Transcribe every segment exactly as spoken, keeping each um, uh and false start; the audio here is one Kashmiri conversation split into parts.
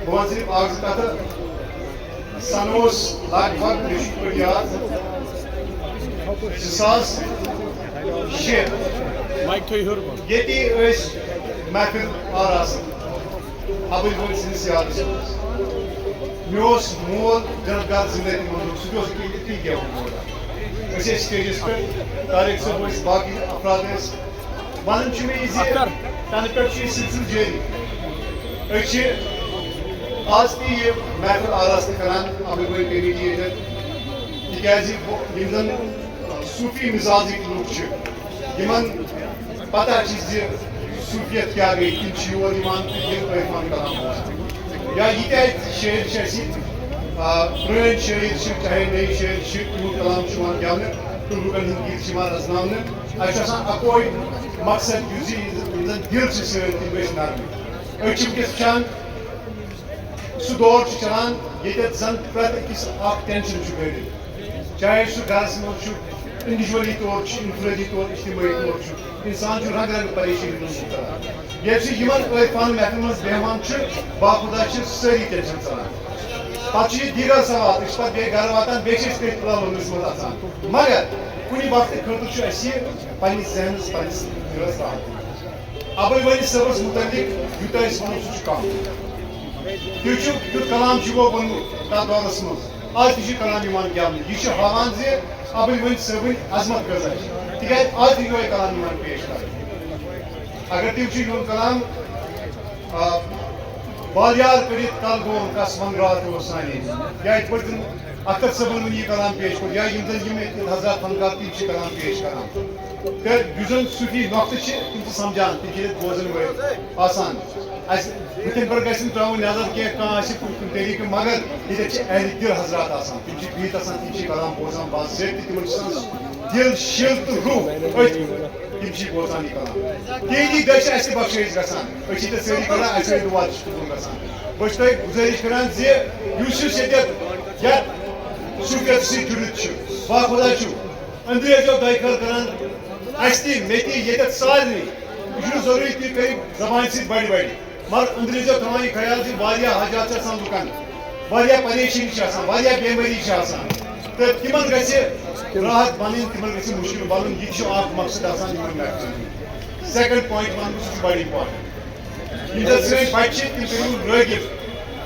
بہٕ وَنہٕ صرف اَکھ زٕ کَتھٕ۔ سَنہٕ اوس لگ بگ، مےٚ چھُ یِتھ پٲٹھۍ یاد، زٕ ساس شےٚ۔ مایِک تھٲیِو ہیوٚر کُن۔ ییٚتی ٲسۍ محفِل آراستہٕ، اَبٕلۍ وٲلۍ سٕنٛدِس یادَس منٛز۔ مےٚ اوس مول جنت گار زِندَے تِمَن دۄہَن، سُہ تہِ اوس ییٚتہِ تی گٮ۪وُن وول۔ أسۍ ٲسۍ سٹیجَس پٮ۪ٹھ، طارق صٲب ٲسۍ، باقٕے افراد ٲسۍ۔ وَنُن چھُ مےٚ یہِ زِ اختر۔ تَنہٕ پٮ۪ٹھ چھُ یہِ سلسلہٕ جٲری۔ أسۍ چھِ آز تہِ یہِ محفل آراستہٕ کران، اَبٕلۍ وٲلۍ کمیٹی ییٚتٮ۪تھ، تِکیٛازِ یِم زَن صوٗفی مِزازٕکۍ لُکھ چھِ، یِمَن پَتہ چھِ زِ صوٗفیت کیٛاہ گٔے، تِم چھِ یور یِوان تہٕ یِم عرفان کلام بوزان۔ یا ییٖتیٛاہ شٲعر چھِ اَسہِ، آ، پرٛٲنۍ شٲعر چھِ، چاہے نٔوۍ شٲعر چھِ، تِہُنٛد کلام چھُ یِوان گٮ۪ونہٕ تہٕ لُکَن ہٕنٛدۍ دِل چھِ یِوان رَزناونہٕ۔ اَسہِ چھُ آسان اَکوے مقصد یُس زِ یِم زَن دِل چھِ سٲنۍ، تِم گٔژھۍ نرمٕے۔ أسۍ چھِ وٕنکیٚس وٕچھان، سُہ دور چھُ چلان، ییٚتٮ۪تھ زَن پرٛٮ۪تھ أکِس اَکھ ٹٮ۪نشَن چھُ گٔنٛڈِتھ۔ چاہے سُہ گَرَس منٛز چھُ، انڈیویجولی طور چھُ، انفرٲدی طور، اجتمٲعی طور چھُ، اِنسان چھُ رنٛگہٕ رنٛگہٕ پریشٲنی منٛز مُبتلا۔ ییٚلہِ سُہ یِمَن عٲرفانہٕ محفِلَن منٛز بیٚہوان چھُ، باخُدا چھِ سٲری ٹٮ۪نشَن ژَلان۔ پَتہٕ چھُ یہِ دیٖگر سوال، أسۍ چھِ پَتہٕ بیٚیہِ گَرٕ واتان، بیٚیہِ چھِ أسۍ تٔتھۍ پرٛابلِمَس منٛز اَژان۔ مگر کُنہِ وقتہٕ خٲطرٕ چھُ اَسہِ یہِ پنٛنِس ذہنَس، پنٛنِس دِلَس راحت دِوان۔ اَبٕلۍ وٲلِس صٲبَس مُتعلِق یوٗتاہ أسۍ وَنو، سُہ چھُ کَم۔ تُہۍ چھِو، یُتھ کلام چھُ وۄنۍ ووٚنمُت تَتھ دورَس منٛز، آز تہِ چھُ کلام یِوان گٮ۪ونہٕ۔ یہِ چھُ ہاوان زِ اَبٕلۍ وٲلۍ صٲبٕنۍ عظمت کۭژاہ چھِ، تِکیٛازِ آز تہِ چھُ یِہوٚے کلام یِوان پیش کَرنہٕ۔ اگر تُہۍ وٕچھِو یِہُنٛد کلام، آ، بالیار کٔڑِتھ کَل گوم کَس وَن راتھ اوس سانہِ، یا یِتھ پٲٹھۍ زَن اختر صٲبَن وۄنۍ یہِ کلام پیش کوٚر، یا یِم زَن یِم ییٚتہِ حضرات فنکار تِم چھِ کلام پیش کَران۔ تہٕ یُس زَن صوٗفی نۄقطہٕ چھِ، تِم چھِ سَمجھان، تِم چھِ ییٚتہِ بوزَن وٲلۍ آسان۔ اَسہِ بٕتھِن پٮ۪ٹھ گژھِ نہٕ ترٛاوُن نظر کینٛہہ، کانٛہہ آسہِ کُنہِ کُنہِ طریٖقہٕ، مگر ییٚتٮ۪تھ چھِ اہلِ دِل حضرات آسان، تِم چھِ بِہِتھ آسان، تِم چھِ کلام بوزان باضٲبطہٕ، تِمَن چھِ آسان دِل، شِل تہٕ روح أتھۍ۔ تِم چھِ بوزان یہِ کلام۔ تِہِنٛدی دٔسۍ چھِ اَسہِ تہِ بخشٲیِش گژھان۔ أسۍ چھِ تیٚلہِ سٲری پَران، اَسہِ سۭتۍ دُعا تہِ چھِ قبوٗل گژھان۔ بہٕ چھُس تۄہہِ گُزٲرِش کران زِ یُس یُس ییٚتٮ۪تھ یَتھ صوٗفیت سۭتۍ جُڑِتھ چھُ، باخُدا چھُ، أنٛدرٕ ٲسۍزیو دۄیہِ خٲر کران، اَسہِ تہِ، مےٚ تہِ، ییٚتٮ۪تھ سارنٕے۔ یہِ چھُنہٕ ضروٗری تُہۍ کٔرِو زبانہِ سۭتۍ بَڑِ بَڑِ، مگر أنٛدرٕ ٲسۍزیو تھاوان یہِ خیال زِ واریاہ حاجات چھِ آسان لُکَن، واریاہ پریشٲنی چھِ آسان، واریاہ بٮ۪مٲری چھِ آسان، تہٕ تِمَن گژھِ راحت بَنٕنۍ، تِمَن گژھِ مُشکِل بَنُن۔ یہِ تہِ چھُ اَکھ مقصد آسان یِمَن محفِلَن ہُنٛد۔ سیکنڈ پوینٹ وَنہٕ بہٕ، سُہ چھُ بَڑٕ اِمپاٹنٹ۔ یِم زَن سٲنۍ بَچہِ چھِ، تِم کٔرِو رٲغِب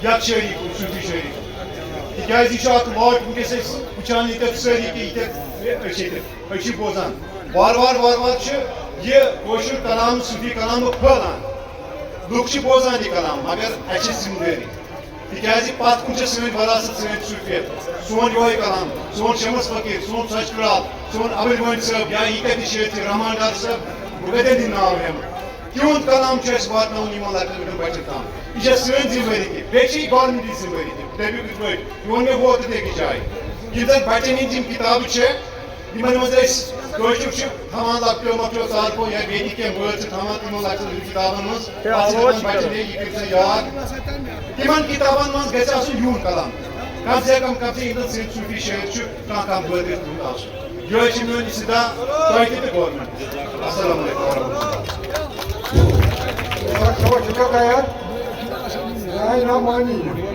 یَتھ شٲعری کُن، صوٗفی شٲعری کُن۔ تِکیٛازِ یہِ چھُ اَکھ واٹ وٕنکیٚس أسۍ وٕچھان ییٚتٮ۪تھ سٲری کہِ ییٚتٮ۪تھ أسۍ چھِ ییٚتٮ۪تھ، أسۍ چھِ بوزان۔ وارٕ وارٕ، وارٕ وارٕ چھُ یہِ کٲشُر کلام، صوٗفی کلام پھٔہلان۔ لُکھ چھِ بوزان یہِ کلام، مگر اَسہِ چھِ ذِمہٕ دٲری۔ تِکیٛازِ پَتھ کُن چھِ سٲنۍ وراثت، سٲنۍ صوٗفیت، سون یِہوٚے کلام، سون شمس فقیٖر، سون سچ کرٛال، سون اَبٕلۍ وٲنۍ صٲب، یا یہِ کَتہِ چھِ ییٚتہِ رحمان ڈار صٲب، بہٕ کَتٮ۪ن دِمہٕ ناو ہٮ۪مہٕ؟ تِہُنٛد کلام چھُ اَسہِ واتناوُن یِمَن لۄکٹٮ۪ن لۄکٹٮ۪ن بَچَن تام۔ یہِ چھےٚ سٲنۍ ذِمہٕ دٲری تہِ، بیٚیہِ چھِ یہِ گورمٮ۪نٛٹٕچ ذِمہٕ دٲری تہِ۔ دٔپِو کِتھ پٲٹھۍ؟ یہِ ووٚن مےٚ اوترٕ تہِ أکِس جایہِ۔ یِم زَن بَچَن ہِنٛدۍ یِم کِتابہٕ چھِ، یِمن منٛز أسۍ کٲشِر چھِ تھاوان لۄکٹیو مۄکٹیو ژارپو یا بیٚیہِ تہِ کینٛہہ وٲرڈ چھِ تھاوان تِمن لۄکٹٮ۪ن کِتابن منٛز۔ ہے، پتہٕ چھِ آواز دَپان چھِ بچن، کران۔ ہے، یہِ کٔرِو سا یاد۔ تِمن کِتابن منٛز گژھِ آسُن یِہُنٛد کلام۔ کم سے کم، کم سے کم یِم زن سٲنۍ صوٗفی شٲعر چھِ، کانٛہہ کانٛہہ وٲرڈ گژھِ تِہُنٛد آسُن۔ یِہوٚے چھِ میون یہِ صدا تۄہہِ تہِ تہٕ گورمنٹ۔ السلام علیکم ورحمۃ اللہ۔ چھُوا، چھُوا تیار؟ نہ، نہ، مانی۔